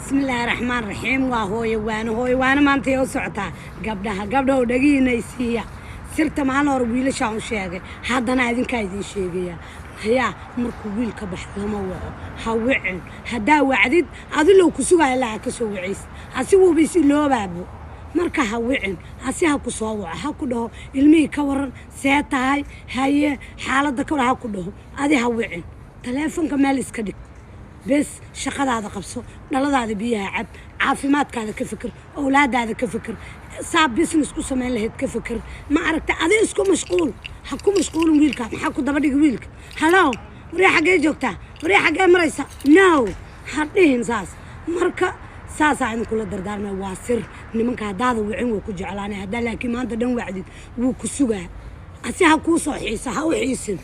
Bismillaahi raxmaan raxiim. Waa hooyo waano, hooyo waano. Maanta u socotaa gabdhaha. Gabdhahow, dhagihiina isiiya sirta. Maalin hore wiilashaan u sheegay, haddana idinkaa idiin sheegaya. Hayaa, markuu wiilka bax lama waco, ha wicin. Haddaa wacdid, adilow ku sugaya ilaa ha ka soo wacaysid, asiguuba is iloobaabo. Marka ha wicin, asi ha ku soo waco, ha ku dhaho: "Ilmihii ka waran? See tahay? Haye, xaaladda ka waran?" ha ku dhaho. Adi ha wicin, taleefonka meel iska dhig. Bes, shaqadaada qabso, dhaladaada biyaha cab, caafimaadkaada ka fikir, owlaadaada ka fikir, saa business ku samayn lahayd ka fikir. Ma aragta, adi isku mashquul, ha ku mashquulin wiilka. Maxaa ku daba dhigi wiilka? "Hello, waree, xaggee joogtaa? Waree, xaggee maraysa?" No, ha dhihin saas. Marka saasaa idinkula dardaarmay, waa sir. Nimanka haddaada wicin, way ku jeclaanay. Haddaa laakiin maanta dhan wacdid, wuu ku sugaa. Asi ha kuu soo xiisa, ha u xiisin.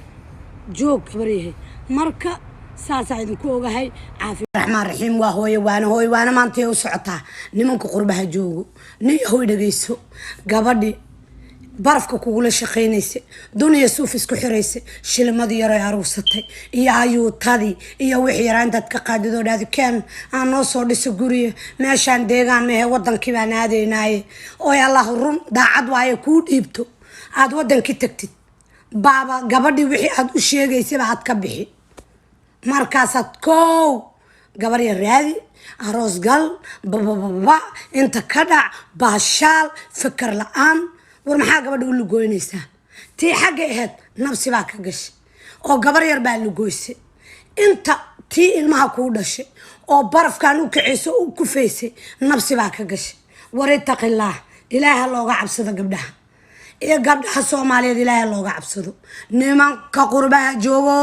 Joog, gabaryahay. Marka saasaa idinku ogahay. Caafi raxmaan raxiim. Waa hooyo waana, hooyo waana. Maantay u socotaa nimanka qurbaha joogo. Nin yahoy, dhageyso. Gabadhi barafka kugula shaqaynaysa, duniya suuf isku xiraysa, shilimadii yaray aruursatay iyo ayuutadii iyo wixii yaraa intaad ka qaadidoo dhahdi: "Keen aan noo soo dhiso guriga meeshaan, deegaan mehe, wadankii baan aadaynaaye." Oy Allah run daacad waaye kuu dhiibto, aad wadankii tagtid, baaba gabadhii wixii aad u sheegaysaba aad ka bixi. Markaasaad kow gabarya raadi, aroos gal, babababa, inta ka dhac, baashaal, fikar la-aan. War, maxaa gabadha u lugoynaysaa? Tii xagga ahayd nabsi baa ka gashay oo gabar yar baa lugoysay. Inta tii ilmaha kuu dhashay oo barafkan u kacayso u kufaysay, nabsi baa ka gashay. War, ittaqillaah, ilaaha looga cabsado. Gabdhaha iyo gabdhaha Soomaaliyeed, ilaaha looga cabsado. Nimanka qurbaha joogo,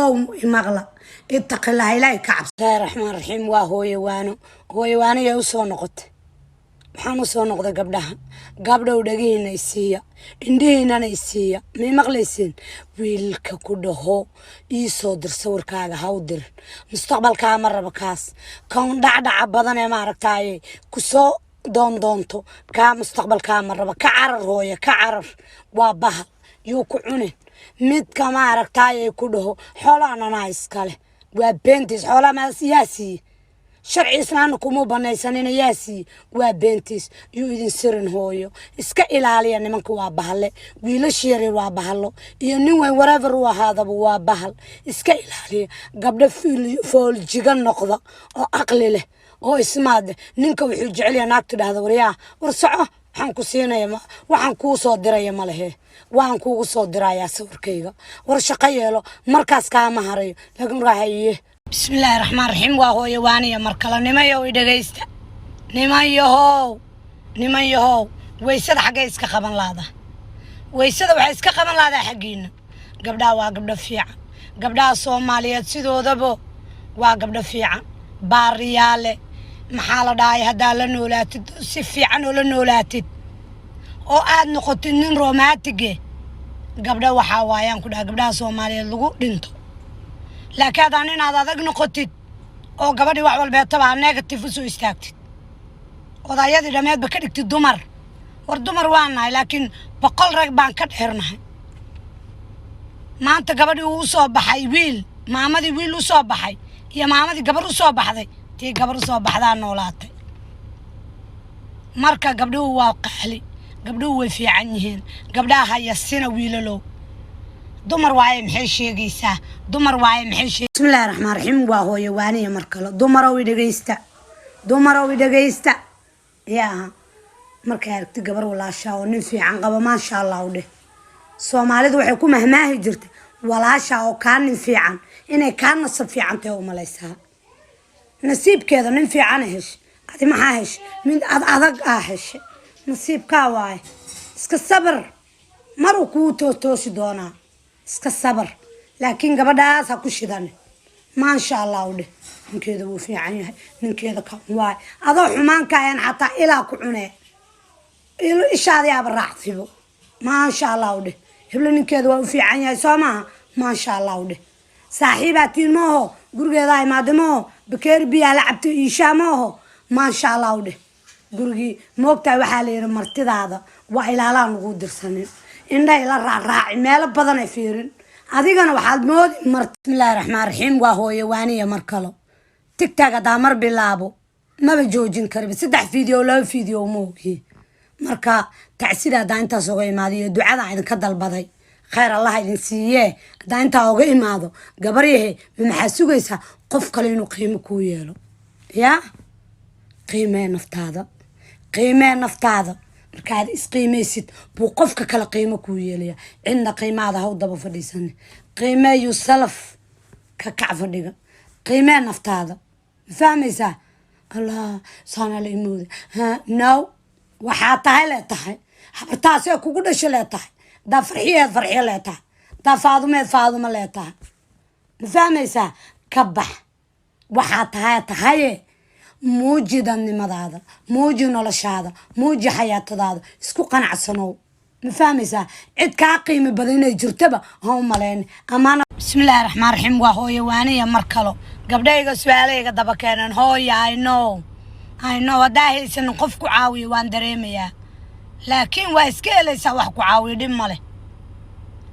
maqla, ittaqillaah, ilaahay ka cabsado. Bismillaahi raxmaan raxiim. Waa hooyo waano, hooyo waano. Yay usoo noqotay? Waxaan usoo noqday gabdhaha. Gabdhow, dhagihiina isiiya, indhihiinana isiiya. May maqlaysiin? Wiilka ku dhaho: "Ii soo dir sawirkaaga," ha u dirin. Mustaqbalkaa ma rabo kaas. Kan dhacdhaca badan ee maaragtaaye kusoo doondoonto, kaa mustaqbalkaa ma rabo. Ka carar, hooya, ka carar, waa bahal, yuu ku cunin. Midka maaragtaaye ku dhaho: "Xoolahan anaa iskale," waa beentiis. Xoolaha maas yaa siiye? Sharci islaamna kuma banaysanina. Yaa siiye? Waa beentiis, yuu idin sirin. Hooyo, iska ilaaliya nimanka, waa bahalle. Wiilasha yaryar waa bahallo, iyo nin weyn, whatever uu ahaadaba, waa bahal. Iska ilaaliya. Gabdho fooljiga noqda oo aqli leh oo ismaad leh. Ninka wuxuu jecel yahay naagtu dhahda: "Waryaa, war soco, waxaan ku siinaya, waxaan kuu soo diraya ma lehe, waan kuugu soo dirayaa sawirkayga. War, shaqo yeelo." Markaas kaama harayo. Laakiin raahaye. Bismillaahi raxmaan raxiim. Waa hooyo waaniya mar kale. Nimayow, i dhegaysta. Niman yahow, niman yahow, waysada xaggay iska qaban laada? Waysada waxay iska qaban laadaa xaggiina. Gabdhaha waa gabdho fiican. Gabdhaha Soomaaliyeed sidoodaba waa gabdho fiican, baariyaale. Maxaa la dhahay? Haddaa la noolaatid, si fiican oo la noolaatid oo aad noqotid nin romantic-ge, gabdho waxaa waayaan ku dhaha gabdhaha Soomaaliyeed lagu dhinto. Laakiin haddaan inaad adag noqotid oo gabadhii wax walbeetaba aa negative usoo istaagtid, odayadii dhammeedba ka dhigtid dumar. War, dumar waa nahay, laakiin 100 rag baan ka dheernahay. Maanta gabadhii uu usoo baxay wiil, maamadii wiil usoo baxay iyo maamadii gabar usoo baxday, tii gabar usoo baxdaa noolaatay. Marka gabdhuhu waa qaali, gabdhuhu way fiican yihiin. Gabdhaha hayasina, wiilalow. Dumar waaye, maxay sheegaysaa? Dumar waaye, maxay sheeg? Bismillahi raxmaan raxiim. Waa hooyo waaniya mar kale. Dumarow, i dhegaysta. Dumarow, i dhegaysta. Yaa, markay aragti gabar walaashaa oo nin fiican qaba, maasha Allah u dheh. Soomaalidu waxay ku mahmaahi jirtay: walaasha oo kaa nin fiican inay kaa nasab fiican tahay u malaysaa. Nasiibkeeda nin fiicana heshe. Adi maxaa heshe? Mid ad adag aa heshe. Nasiibkaa waaye. Iska sabar, maruu kuu toostoosi doonaa. Iska sabar, laakiin gabadhaas ha ku shidane. Maasha Allah u dheh. Ninkeeda wuu fiican yahay, ninkeeda ka waaye. Adoo xumaankayan xataa ilaa ku cunee, ishaadi aaba raacsibo. Maasha Allah u dheh. Heblo ninkeeda waa u fiican yahay, soo maaha? Maasha Allah u dheh. Saaxiibaa tiin maaho, gurigeeda imaade maaho, bakeeri biyaa la cabtay iishaa maaho. Maasha Allah u dheh. Gurigii moogtahay, waxaa la yidhi: martidaada waa ilaalaan lagu dirsanin, indhahay la raacraaci, meelo badan ay fiirin, adigana waxaad moodi mar. Bismillahi raxmaan raxiim. Waa hooyo waaniya mar kalo. TikTok haddaa mar bilaabo. Maba joojin kariba, saddex video, laba video ma ogi. Marka tacsida haddaa intaas oga imaado iyo ducada idinka dalbaday, khayr Allah idin siiyee. Haddaa intaa oga imaado, gabaryahe, ma maxaa sugaysaa qof kale inuu qiimo kuu yeelo? Yaa qiimee naftaada, qiimee naftaada. Markaad isqiimaysid buu qofka kale qiimo kuu yeelaya. Cidna qiimaada ha u daba fadhiisani. Qiimee yourself, ka kac fadhiga, qiimee naftaada. Ma fahmaysaa? Allah saana la imooda. Ha no, waxaa tahay lee tahay, habartaasee kugu dhasho lee tahay. Hadaa Farxiyeed, Farxiyo lee tahay. Hadaa Faadumeed, Faadumo lee tahay. Ma fahmaysaa? Ka bax waxaa tahay tahaye. Muuji dadnimadaada, muuji noloshaada, muuji xayaatadaada, isku qanacsanow. Ma fahmaysaa? Cid kaa qiimo badan inay jirtaba ha u malayn amaana. Bismillaahi raxmaan raxiim. Waa hooyo waaniya mar kalo. Gabdhayga su-aalahayga daba keeneen. Hooya, I know, I know, haddaa haysanin qof ku caawiyo waan dareemayaa, laakiin waa iska helaysaa wax ku caawiyo, dhib male.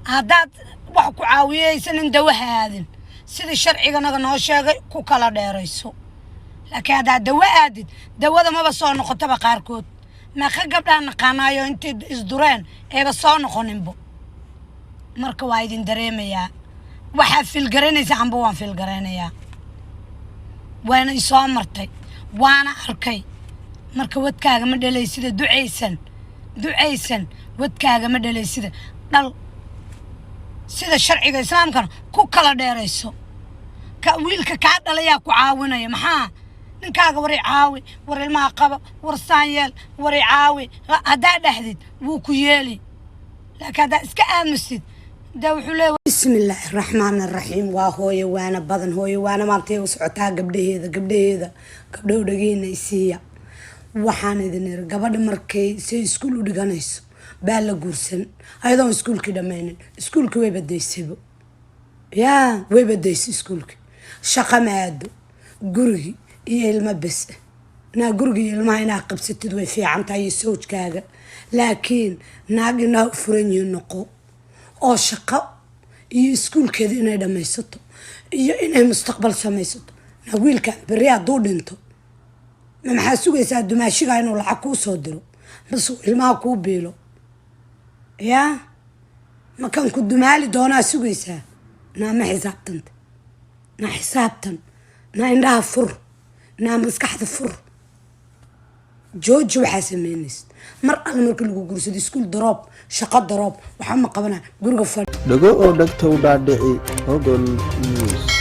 Haddaad wax ku caawiyaysanin, dawaha aadin, sidii sharciganaga noo sheegay ku kala dheerayso. Laakiin haddaad dawo aadid, dawada maba soo noqotaba qaarkood. Meeqa gabdhaa naqaanaayo intay isdureen eeba soo noqoninbo? Marka waa idin dareemayaa waxaa feel garaynaysa, amba waan feel garaynayaa, waana isoo martay, waana arkay. Marka wadkaaga ma dhalaysida, ducaysan, ducaysan. Wadkaaga ma dhalaysida, dhal sida sharciga Islaamkana ku kala dheerayso. Ka wiilka kaa dhalayaa ku caawinaya. Maxaa ninkaaga war i caawi, war ilmaha qaba, war saan yeel, war i caawi haddaa dhahdid, wuu ku yeeli. Laakiin haddaa iska aamusid, dee wuxuu leeya. Bismillaahi raxmaan raxiim. Waa hooyo waana badan. Hooyo waana maantay u socotaa gabdhaheeda, gabdhaheeda, gabdhow, dhageena isiiya. Waxaan idin iri, gabadha markay say iskuul u dhiganayso baa la guursan, ayadoon iskuulkii dhammaynin. Iskuulkii way badaysabo, yaa way badaysay iskuulkii, shaqa ma aado, gurigii iyo ilmo bes. Naa guriga iyo ilmaha inaa qabsatid way fiican tahay iyo sawjkaaga, laakiin naag inaa u furan yihiin noqo oo shaqo iyo iskuulkeeda inay dhammaysato iyo inay mustaqbal samaysato. Naa wiilkan berri hadduu dhinto, ma maxaa sugaysaa? Dumaashiga inuu lacag kuu soo diro mase uu ilmaha kuu biilo? Yaa makan ku dumaali doonaa sugaysaa? Naa ma xisaabtanta? Naa xisaabtan, naa indhaha fur, naa maskaxda fur. Jooji waxaa sameynaysid. Mar alle marka lagu guursado, iskuul drop, shaqo drop, waxaa ma qabanaa, guriga fadhi. Dhago oo dhegta u dhaadhici. Hogol News.